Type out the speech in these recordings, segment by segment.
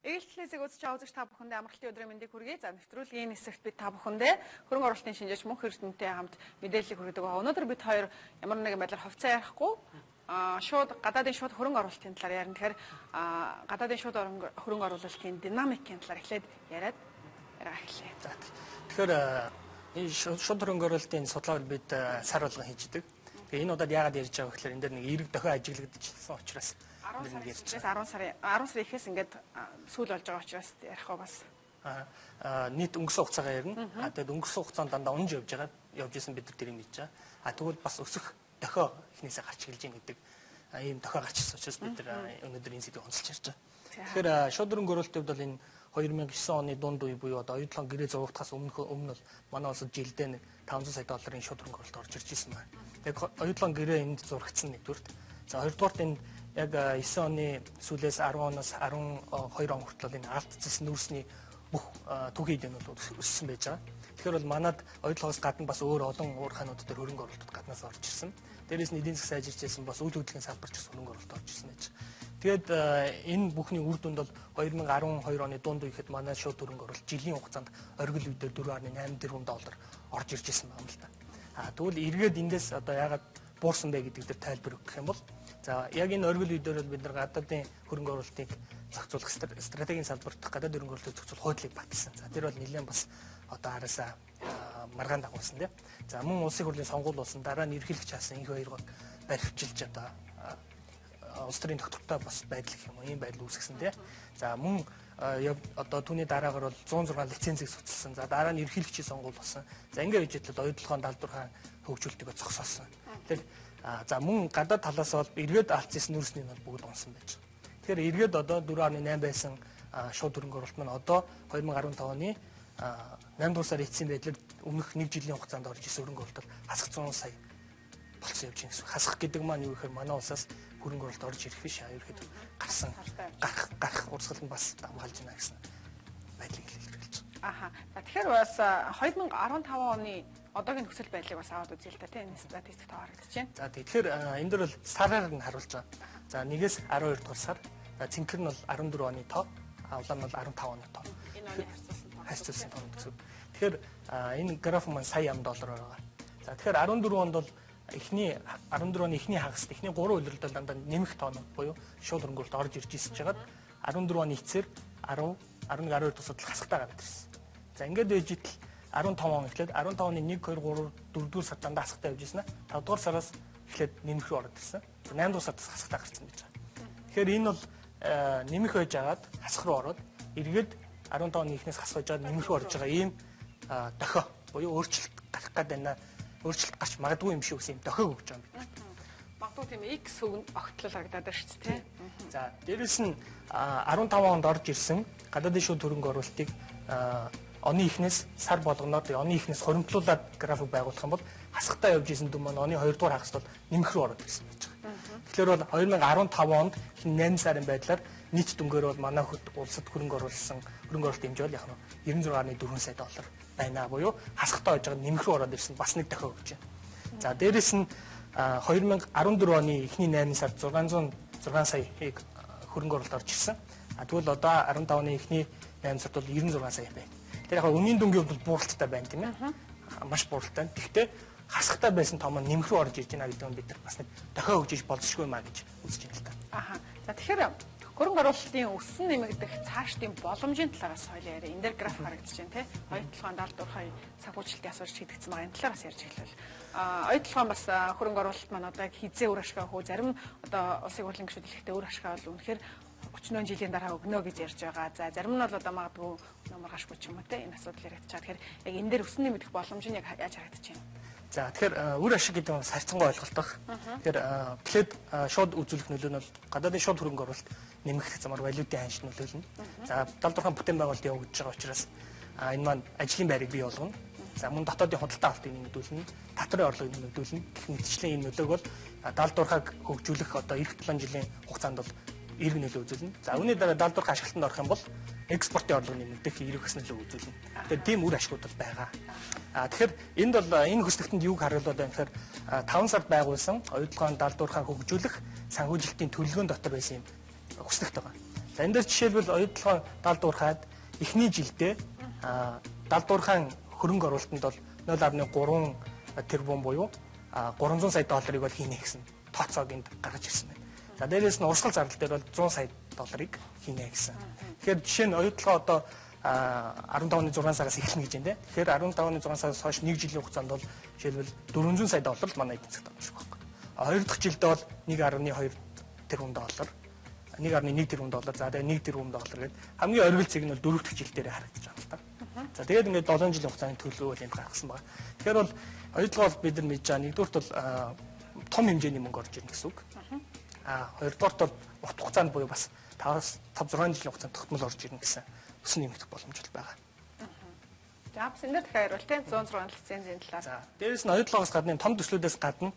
Ээлжлээсийг үзэж байгаа үзэгч та бүхэндээ амралтын өдрийн мэндийг хүргэе. За, нэвтрүүлгийн хэсэгт бид та бүхэндээ хөрөнгө оруулалтын шинжээч Мөнх Эрдэнэтэй хамт мэдээллийг хүргэдэг байгаа. Өнөөдөр бид хоёр ямар нэгэн байдлаар хувьцаа ярихгүй шууд гадаадын шууд хөрөнгө оруулалтын талаар ярина. Тэгэхээр гадаадын шууд хөрөнгө оруулалтын динамикийн талаар эхлээд яриад яриа эхэллээ. За, тэгэхээр энэ шууд хөрөнгө оруулалтын судалгааг бид сар болгон хийж идэг. Тэгээ энэ удаад яагаад ярьж байгаа вэ гэхээр энэ дээр нэг эерэг дохио ажиглагдчихсан учраас 10 сарын 10 сарын 10 сарын ихээс ингээд сүүл болж байгаа учраас ярих уу бас. Нийт өнгөрсөн хугацаагаа ярина. Тэгээд өнгөрсөн хугацаанд дандаа унж явж байгаа. Явж исэн бид нар тэрийг мэдж байгаа. Тэгвэл бас өсөх дохио эхнээсээ гарч эхэлж байна гэдэг ийм дохио гарч ирсэн учраас бид нар өнөөдөр энэ сэдвийг онцолж ярьж байгаа. Тэгэхээр шууд хөрөнгө оруулалтын хувьд бол энэ 2009 оны дунд үе буюу одоо оюутлон гэрээ зурагдахаас өмнө бол манай улсад жилдээ 500 сая долларын шууд хөрөнгө оруулалт орж ирж ирсэн байна. Яг оюутлон гэрээ энд зурагдсан нэгдүгüрт. За, хоёрдугаарт энэ яг 9 оны сүүлээс 10 оноос 12 он хүртэл энэ алт цэс нүүрсний бүх түүхийн эд нь бол өссөн байж байгаа. Тэгэхээр бол манад оюутлогоос гадна бас өөр олон уурхаанууд дээр хөрөнгө оруулалт гаднаас орж ирсэн. Дээрээс нь эдийн засаг сайжирч байсан, бас үйл хөдлөлийн салбар ч гэсэн хөрөнгө оруулалт орж ирсэн байж. Тэгээд энэ бүхний үр дүнд бол 2012 оны дунд үехэд манай шууд хөрөнгө оруулалт жилийн хугацаанд оргил үедээ 4.8 тэрбум доллар орж ирж ирсэн байна л да. Тэгвэл эргээд эндээс одоо яагаад буурсан бэ гэдэг дээр тайлбар өгөх юм бол, за, яг энэ оргил үе дээр бол бид нар гадаадын хөрөнгө оруулалтыг зохицуулах стратегийн салбарт гадаад хөрөнгө оруулалтыг зохицуулах хуулийг баталсан. За, тэр бол нэлээд бас одоо араасаа маргаан дагуулсан тийм. За, мөн улсын хурлын сонгуул болсон, дараа нь эрхлэгч хаасан, инх хоёр баривчилж одоо улс төрийн тогтвортой бас байдал гэх юм уу, ийм байдал үүсгэсэн тийм. За, мөн одоо түүний дараагаар бол 106 лицензийг суцалсан. За, дараа нь эрхлэгчийн сонгуул болсон. За, ингээд явж идэл оюутлогоон 74 хөгжүүлэлтийг зогсоосон. Тэгэхээр за, мөн гадаад талаас бол эргээд алдсан нүүрсний нь бол бүгд унсан байж байгаа. Тэгэхээр эргээд одоо 4.8 байсан шууд хөрөнгө оруулалт маань одоо 2015 оны 8 дугаар сарын эцсийн байдлаар өмнөх нэг жилийн хугацаанд орж исэн хөрөнгө оруулалт хасах 100 сая болцсон явж байгаа гэсэн. Хасах гэдэг маань юу гэхээр манай улсаас хөрөнгө оруулалт орж ирэх биш, ерөөхдөө гарсан гарах гарах урсгал нь бас хамгаалж байна гэсэн байдлыг илэрхийлж байгаа. Аха. За, тэгэхээр бас 2015 оны одоогийн нөхцөл байдлыг бас аваад үзье л та, тийм, энэ статистик тоо харагдаж байна. За, тэгэхээр энэ дэр бол сараар нь харуулж байгаа. За, 1-ээс 12 дугаар сар. За, цэнхэр нь бол 14 оны тоо, улаан нь бол 15 оны тоо. Энэ оны харьцуулсан тоо. Харьцуулсан тоо гэсэн. Тэгэхээр энэ граф маань сая ам доллараар байгаа. За, тэгэхээр 14 онд бол эхний 14 оны эхний хагаст эхний 3 улиралд дандаа нэмэх тоонууд буюу шууд хөрөнгө оруулалт орж ирж ирсэн чагаад 14 оны эцсээр 10, 11, 12 тусад хасахтаа гараад ирсэн. За, ингээд байж итл 15 он эхлээд 15 оны 1, 2, 3, 4 дугаар сар дандаа хасахтаа явж ирсэн. 5 дугаар сараас эхлээд нэмэх рүү ороод ирсэн. 8 дугаар сард хасахтаа гарсан байж байгаа. Тэгэхээр энэ бол нэмэх байж агаад хасах руу ороод эргээд 15 оны эхнээс хасах байж агаад нэмэх рүү орж байгаа ийм дохио буюу өөрчлөлт гарах гээд байна. Өөрчлөлт гарч магадгүй юм шиг гэсэн юм дохиог өгч байгаа юм бид. Магадгүй тийм X огтлол харагдаад байна шүү дээ. За, дээрэс нь 15 онд орж ирсэн гадаадын шууд хөрөнгө оруулалтыг оны эхнээс сар болгоноор оны эхнээс хоримтлуулад график байгуулах юм бол хасахтаа явж исэн дүн маань оны 2 дугаар хагаст бол нэмэх рүү ороод ирсэн байж байгаа. Тэгэхээр бол 2015 онд 8 сарын байдлаар нийт дүнгээр бол манай улсад хөрөнгө оруулсан хөрөнгө оруулалт хэмжээ бол яг нь 96.4 сая доллар байна буюу хасахтаа байж байгаа нэмэх рүү ороод ирсэн бас нэг дохио өгч байна. За, дээрэс нь 2014 оны эхний 8 сард 606 саяыг хөрөнгө оруулалт орж ирсэн. Тэгвэл одоо 15 оны эхний 8 сард бол 96 сая байна. Тэр яг үнийн дүнгийн хувьд бол бууралттай байна, тийм ээ. Маш бууралтай. Гэхдээ хасахтаа байсан том нь нэмэх рүү орж ирж байна гэдэг нь бид нар бас нэг дохио өгч иж болзошгүй маа гэж үзэж байна л та. Аха. За, тэгэхээр хөрөнгө оруулалтын өссөн нэмэгдэх цаашдын боломжийн талаараас хоёлаа яриа. Энэ дээр граф харагдаж байна, тийм. Оюутлогоон 74 санхүүжилтийн асуулт хийгдсэн байгаа. Энэ талаараас ярьж эхлэв. Оюутлогоон бас хөрөнгө оруулалт маань одоо хизээ үр ашиг авах уу? Зарим одоо улсын хурлын гишүүд хэлэхдээ үр ашиг авал үнэхээр 30 жилийн дараа өгнө гэж ярьж байгаа. За, зарим нь бол одоо магадгүй номаргашгүй ч юм уу, те, энэ асуудал яригдчих. Тэгэхээр яг энэ дээр өсөн нэмэгдэх боломж нь яг яаж харагдаж байна? За, тэгэхээр үр ашиг гэдэг нь бас харьцангуй ойлголт баг. Тэгэхээр эхлээд шууд үзүүлэх нөлөө нь бол гадаадын шууд хөрөнгө оруулалт нэмэгдэх замаар валютын ханш нөлөөлнө. За, 74 бүтээн байгуулалт явагдаж байгаа учраас энэ маань ажлын байрыг бий болгоно. За, мөн дотоодын худалдаа авалтыг нэмэгдүүлнэ, татварын орлогыг нэмэгдүүлнэ. Гэх мэтчлэн энэ нөлөөг бол 74-аг хөгжүүлэх одоо эх 7 жилийн хугацаанд бол эерэг нөлөө үзүүлнэ. За, үүний дараа 74 ашиглалтанд орох юм бол экспортын орлого нэмэгдэх эерэг бас нөлөө үзүүлнэ. Тэгэхээр тийм үр ашгууд бол байгаа. Тэгэхээр энд бол энэ хөслөгтөнд юуг харуулдаг вэ гэхээр 5 сард байгуулсан оюутлогоон 74-ыг хөгжүүлэх санхүүжилтийн төлөвлөгөөн дотор байсан юм хүслэгт байгаа. За энэ дээр жишээлбэл Оюутолгойн Далдуурхайд эхний жилдээ Далдуурхайн хөрөнгө оруулалтанд бол 0.3 тэрбум буюу 300 сая долларыг бол хийнэ гэсэн тооцоог энд гаргаж ирсэн байна. За дээрээс нь урсгал зардал дээр бол 100 сая долларыг хийнэ гэсэн. Тэгэхээр жишээ нь Оюутолгой одоо 15-ны 6 сараас эхэлнэ гэж байна те. Тэгэхээр 15-ны 6 сараас хойш 1 жилийн хугацаанд бол жишээлбэл 400 сая доллар л манай эдийн засагт орж ирэх байхгүй. Хоёр дахь жилдээ бол 1.2 тэрбум доллар, 1.1 тэрбум доллар, за тэгээ 1 тэрбум доллар гээд хамгийн оргил цэг нь бол дөрөв дэх жил дээр харагдаж байгаа л та. За тэгээд ингээд 7 жилийн хугацааны төлөв бол энд гаргасан байна. Тэгэхээр бол Оюутолгой бол бид нар мэдж байгаа нэгдүгürt бол том хэмжээний мөнгө орж ирнэ гэсэн үг. Хоёрдугаарт бол урт хугацаанд буюу бас 5 6 жилийн хугацаанд тогтмол орж ирнэ гэсэн өсөн нэмэгдэх боломж бол байгаа. За бас энэ дээр дахиад хариул те 106 лицензийн талаар. За дээрээс нь Оюутолгоос гадна том төслүүдээс гадна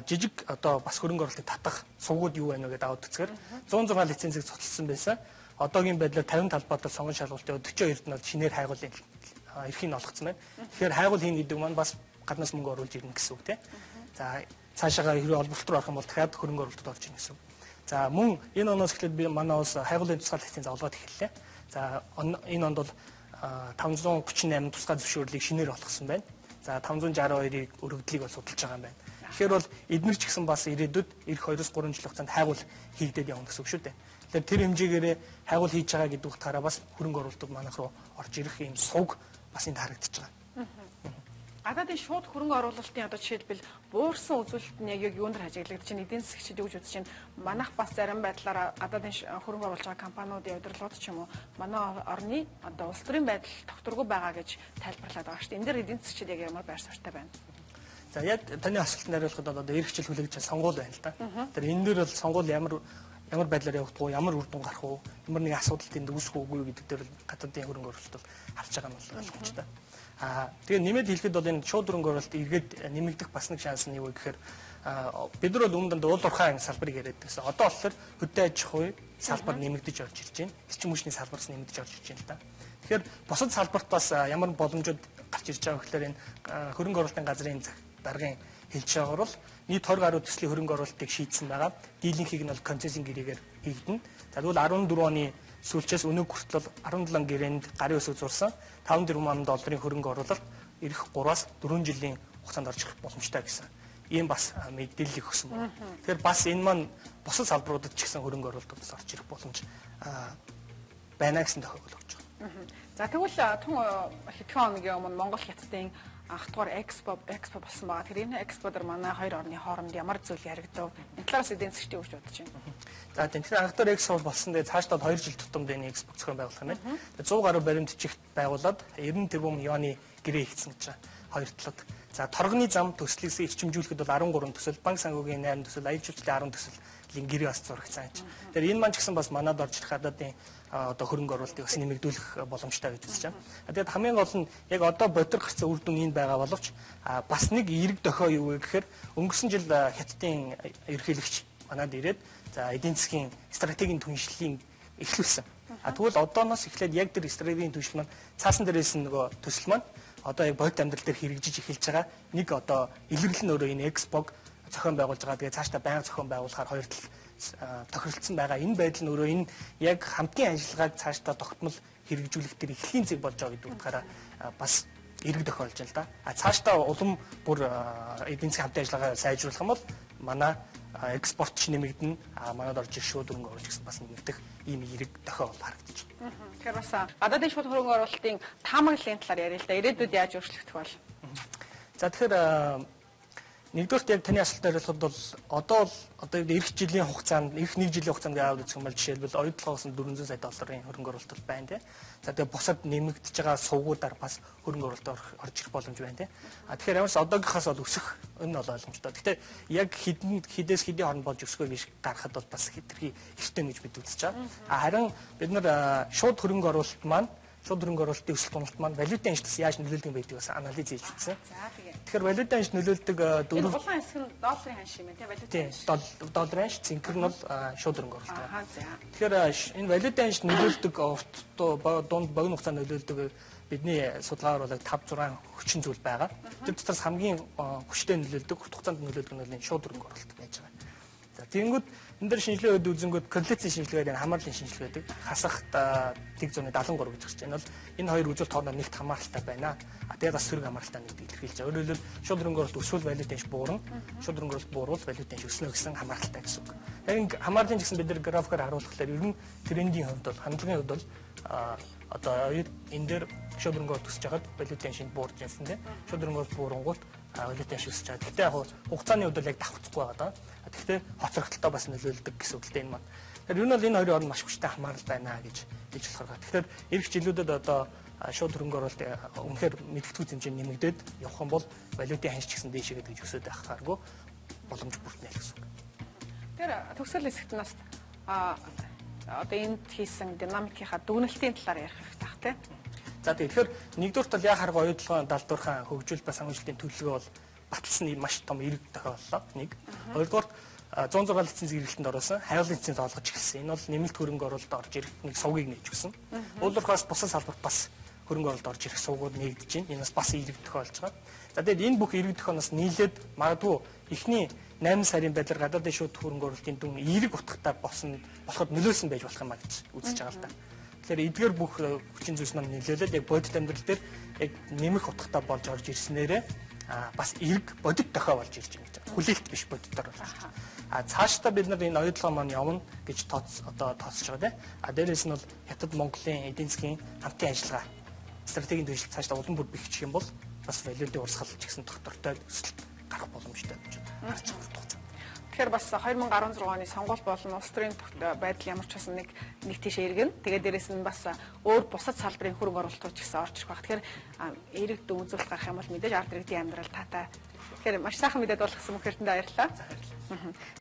жижиг одоо бас хөрөнгө оруулалтыг татах сувгууд юу байна вэ гэдээ аваад үзэхээр 106 лицензийг цуцлсан байсан. Одоогийн байдлаар 50 талбайд сонгон шалгуултын 42-д нь шинээр хайгуулын эрхийг олгоцсон байна. Тэгэхээр хайгуул хийнэ гэдэг маань бас гаднаас мөнгө оруулж ирнэ гэсэн үг тийм. За цаашаагаа хэрвээ олборлолт руу орох юм бол дахиад хөрөнгө оруулалтад орж ирнэ гэсэн үг. За мөн энэ оноос эхлээд би манай улс хайгуулын тусгаар лиценз олгоод эхэллээ. За энэ онд бол 538 тусгаар зөвшөөрлийг шинээр олгосон байна. За 562-ыг өргөдлийг бол судалж байгаа юм байна. Тэгэхээр бол эднэр ч гэсэн бас ирээдүйд эх 2-3 жилийн хугацаанд хайгуул хийгдээд явна гэсэн үг шүү дээ. Тэгэхээр тэр хэмжээгээрээ хайгуул хийж байгаа гэдэг утгаараа бас хөрөнгө оруулалтууд манайх руу орж ирэх ийм сувг бас энд харагдаж байгаа. Гадаадын шууд хөрөнгө оруулалтын одоо жишээлбэл буурсан үзүүлэлт нь яг юунд хажиглагдаж чинь эдийн засгчид юу гэж үзэж чинь манайх бас зарим байдлаараа гадаадын хөрөнгө оруулж байгаа компаниудын удирдлагууд ч юм уу манай орны одоо улс төрийн байдал тогтворгүй байгаа гэж тайлбарлаад байгаа шүү дээ. Энэ дээр эдийн засгчид яг ямар байр суурьтай байна? За яг таны асуултанд хариулахад бол одоо эх жил хүлээгдэж сонгуул байна л да. Тэр энэ дээр бол сонгуул ямар байдлаар явагдах уу, ямар үр дүн гарах уу, ямар нэгэн асуудал тэнд үүсэх үгүй гэдэг дээр гадаадын хөрөнгө оруулалт бол харж байгаа нь бол ойлгомжтой. Тэгээ нэмээд хэлэхэд бол энэ шууд хөрөнгө оруулалт эргээд нэмэгдэх бас нэг шанс нь юу вэ гэхээр бид нар бол өмнө данд уул уурхайн салбарыг яриад байсан. Одоо болохоор хөдөө аж ахуй салбар нэмэгдэж орж ирж байна. Эрчим хүчний салбараас нэмэгдэж орж ирж байна л да. Тэгэхээр бусад салбарт бас ямар боломжууд гарч ирж байгаа вэ гэхээр энэ хөрөнгө оруулалтын газрын даргын хэлж байгаагаар бол нийт 20 гаруй төслийн хөрөнгө оруулалтыг шийдсэн байгаа. Дийлэнхийг нь бол концессийн гэрээгээр хийгдэнэ. За тэгвэл 14 оны сүүлчээс өнөөг хүртэл 17 гэрээнд гарын үсэг зурсан 5 тэрбум долларын хөрөнгө оруулалт ирэх 3-аас 4 жилийн хугацаанд орж ирэх боломжтой гэсэн ийм бас мэдээлэл өгсөн байна. Тэгэхээр бас энэ маань бусад салбаруудад ч гэсэн хөрөнгө оруулалтууд орж ирэх боломж байна гэсэн тохиолдол өгч байгаа. За тэгвэл тун хэдхэн хоногийн өмнө Монгол Хятадын анх дугаар экспо болсон байгаа. Тэр энэ экспо дээр манай хоёр орны хооронд ямар зүйл яригдав? Энэ талаараас эдийн засгчдын үгж бодож байна. За тийм. Тэгэхээр анх дугаар экспо болсон. Тэгээ цаашдаа 2 жил тутамд энэ экспо зохион байгуулах юм байна. Тэгээ 100 гаруй баримт бичигт байгуулад 90 тэрбум юаны гэрээ хийгдсэн гэж байгаа. Хоёр талд. За торгоны зам төслөөс эрчимжүүлэхэд бол 13 төсөл, банк санхүүгийн 8 төсөл, аялал жуулчлалын 10 төсөлийн гэрээ бас зурагдсан гэж. Тэгэхээр энэ маань ч гэсэн бас манад орж ирэх гадаадын одоо хөрөнгө оруулалтыг бас нэмэгдүүлэх боломжтой гэж үзэж байна. Тэгээд хамгийн гол нь яг одоо бодир гарцсан үр дүн энд байгаа боловч бас нэг эерэг дохио юу вэ гэхээр өнгөрсөн жил Хятадын ерөнхийлөгч манад ирээд за эдийн засгийн стратегийн түншлэлийн эхлүүлсэн. Тэгвэл одооноос эхлээд яг тэр стратегийн түншлэл маань цаасан дээрээс нөгөө төсөл маань одоо яг бодит амьдрал дээр хэрэгжиж эхэлж байгаа нэг одоо илэрлэл нь өөрөө энэ экспог зохион байгуулж байгаа. Тэгээ цаашдаа байнга зохион байгуулахаар хоёр тал тохиролцсон байгаа. Энэ байдал нь өөрөө энэ яг хамтын ажиллагааг цаашдаа тогтмол хэрэгжүүлэх тэр эхлийн зэг болж байгаа гэдэг утгаараа бас эрг тохиолж байна л да. Цаашдаа улам бүр эдийн засгийн хамтын ажиллагаа сайжруулах юм бол манай экспорт ч нэмэгдэнэ, манад орж ирэх шууд хөрөнгө оруулалт гэсэн бас нэмэгдэх ийм эрг тохиол харагдаж байна. Тэгэхээр бас гадаадын шууд хөрөнгө оруулалтын таамаглалын талаар яриа л да. Ирээдүйд яаж өөрчлөгдөх вэ? За тэгэхээр нэгдүгээрт яг таны асуултанд хариулахад бол одоо бол одоо эх жилийн хугацаанд эх нэг жилийн хугацаанд аваад үзэх юм бол жишээлбэл Оюутолгоос 400 сая долларын хөрөнгө оруулалт байна тий. За тэгээ бусад нэмэгдэж байгаа сувгуудаар бас хөрөнгө оруулалт орж ирэх боломж байна тий. А тэгэхээр ямарч одоогийнхоос бол өсөх энэ бол ойлгомжтой. Гэхдээ яг хідээс хэдийн хооронд болж өсөх вэ гэж гаргахад бол бас хэтэрхий эртэн гэж бид үзэж байгаа. А харин бид нар шууд хөрөнгө оруулалт маань шууд хөрөнгө оруулалтын өсөлт уналт маань валютын анжилтас яаж нөлөөлдөг юм бэ гэдгийг бас анализ хийж үзсэн. За тэгээ. Тэгэхээр валютын анжилт нөлөөлдөг дөрөв улаан хэсэг нь долларын ханш юм тийм валютын анш. Долларын анш, цэнхэр нь бол шууд хөрөнгө оруулалт. Аа за. Тэгэхээр энэ валютын анжилт нөлөөлдөг урт дунд богино хугацаанд нөлөөлдөг бидний судалгаагаар бол 5 6 хүчин зүйл байгаа. Тэр дотроос хамгийн хүчтэй нөлөөлдөг, урт хугацаанд нөлөөлдөг нь бол энэ шууд хөрөнгө оруулалт байж байгаа. За Тэгэнгүүт энэ дээр шинжилгээ үед үзэнгүүт корреляцийн шинжилгээ гэдэг хамаарлын шинжилгээ байдаг. Хасах тэг зууны 73 гэж гарч байна. Энэ бол энэ хоёр үзүүлэлт хоорондоо нэгт хамааралтай байна. А тэгээд бас сөрөг хамааралтай нэг илэрхийлж байгаа. Өөрөөр хэлбэл шууд хөрөнгө оруулалт өсвөл валютын ханш буурна. Шууд хөрөнгө оруулалт буурвал валютын ханш өснө гэсэн хамааралтай гэсэн үг. Яг ингэ хамаарлын гэсэн бид нар графикаар харуулхлаар ер нь трендийн хувьд бол хандлагын хувьд бол одоо энэ дээр шууд хөрөнгө оруулалт өсөж байгаад валютын ханшинд буурж байсан тийм. Шууд хөрөнгө оруулалт буурангуут валютын ханш өсөж байгаа. Гэхдээ яг хугацааны хувьд бол яг давхцахгүй байгаа даа. Тэгэхдээ хоцрогдолтой бас нөлөөлдөг гэсэн үг л дээ энэ маань. Тэгэхээр ер нь бол энэ хоёрын хооронд маш хүчтэй хамаарал байна гэж хэлж болохоор. Тэгэхээр ирэх жилүүдэд одоо шууд хөрөнгө оруулалт үнэхээр мэдгэдэггүй хэмжээнд нэмэгдээд явах юм бол валютын ханш ч гэсэн дээшээгээд гэж өсөд байх гаргүй боломж бүрднэ л гэсэн үг. Тэгэхээр төгсгөл хэсэгт нас одоо энд хийсэн динамикийнхаа дүгнэлтийн талаар ярих хэрэгтэй байх тийм. За тэгэхээр нэгдүгээр тал яа харга оюутлогын далдуурхаа хөгжүүл ба санхүүжилтийн төлөвлөгөө бол баталсан маш том эрэг тохиоллоо. Нэг. Хоёрдугаарт 106 лиценз хэрэглэлтэнд оруулсан, хайрлын лиценз олгож эхэлсэн. Энэ бол нэмэлт хөрөнгө оруулалт орж ирэх нэг сувгийг нээж өгсөн. Уулуурхаас бусад салбарт бас хөрөнгө оруулалт орж ирэх сувгууд нээгдэж байна. Энэ бас эрэг тохиолж байгаа. За тэгээд энэ бүх эрэг тохионоос нийлээд магадгүй эхний 8 сарын байдлаар гадаадын шууд хөрөнгө оруулалтын дүн эерэг утгатай болсон болоход нөлөөлсөн байж болох юм а гэж үзэж байгаа л да. Тэгэхээр эдгээр бүх хүчин зүйлс маань нөлөөлөөд яг бодит амьдрал дээр яг нэмэх утгатай болж орж ирснээрээ бас эерэг бодит дохио болж ирж байна гэж. Хүлээлт биш бодитоор болж ирж байна. А цаашдаа бид нар энэ оюутлогоо маань явна гэж одоо тооцож байгаа тийм. А дээрээс нь бол Хятад Монголын эдийн засгийн хамтын ажиллагаа стратегийн дэвшил цаашдаа улам бүр бэхжих юм бол бас валютын урсгал ч гэсэн тогтвортой өсөлт гарах боломжтой гэж харж байгаа хугацаа. Тэгэхээр бас 2016 оны сонгуул болон улс төрийн байдал ямар ч байсан нэг тийш эргэнэ. Тэгээд дээрэс нь бас өөр бусад салбарын хөрөнгө оруулалтууд ч гэсэн орж ирэх баг. Тэгэхээр эерэг дүн үзүүлэлт гарах юм бол мэдээж ард иргэдийн амьдрал таатай. Тэгэхээр маш сайхан мэдээд болгосон мөнх эрдэндээ баярлалаа.